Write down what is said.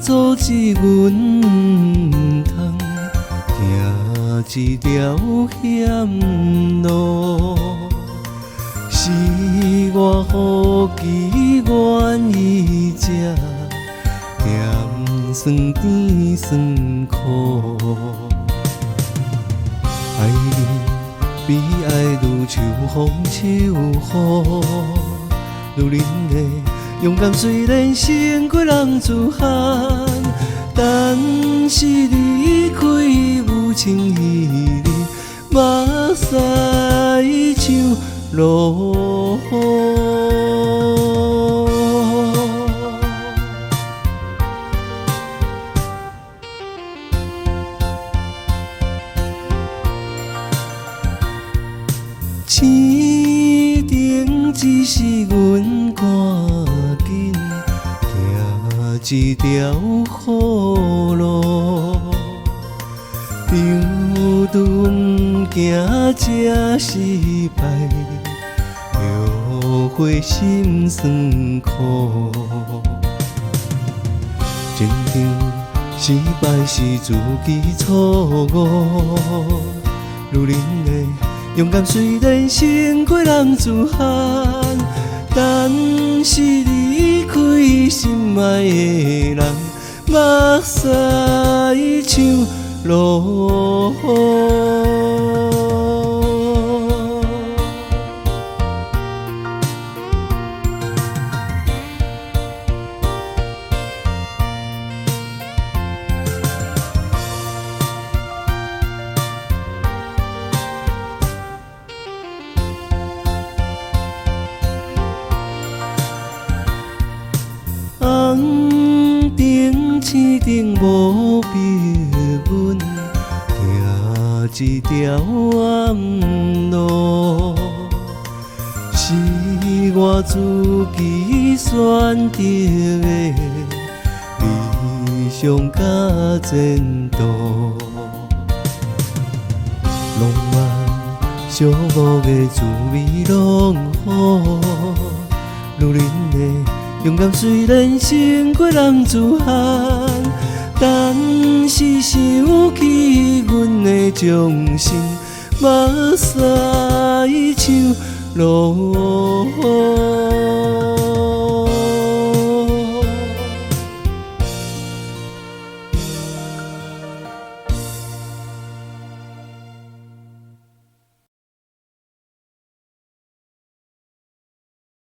阻止阮毋通行這條險路，是我好奇願意食鹹酸甜酸苦。愛你比愛愈像風像雨，女人的勇敢雖然勝過男子漢，但是離開無情彼日，目屎像落雨。青灯只是阮趕緊行這條苦路，長途毋驚這失敗，後悔心酸苦。情場失敗是自己錯誤，女人的勇敢雖然勝過男子漢，但是離開心愛的人，目屎像落雨。紅燈青燈無逼阮行這條暗路，是我自己選擇的理想佮前途。浪漫寂寞的滋味攏好，女人的勇敢雖然勝過男子漢，但是想起阮的忠心，目屎像落雨。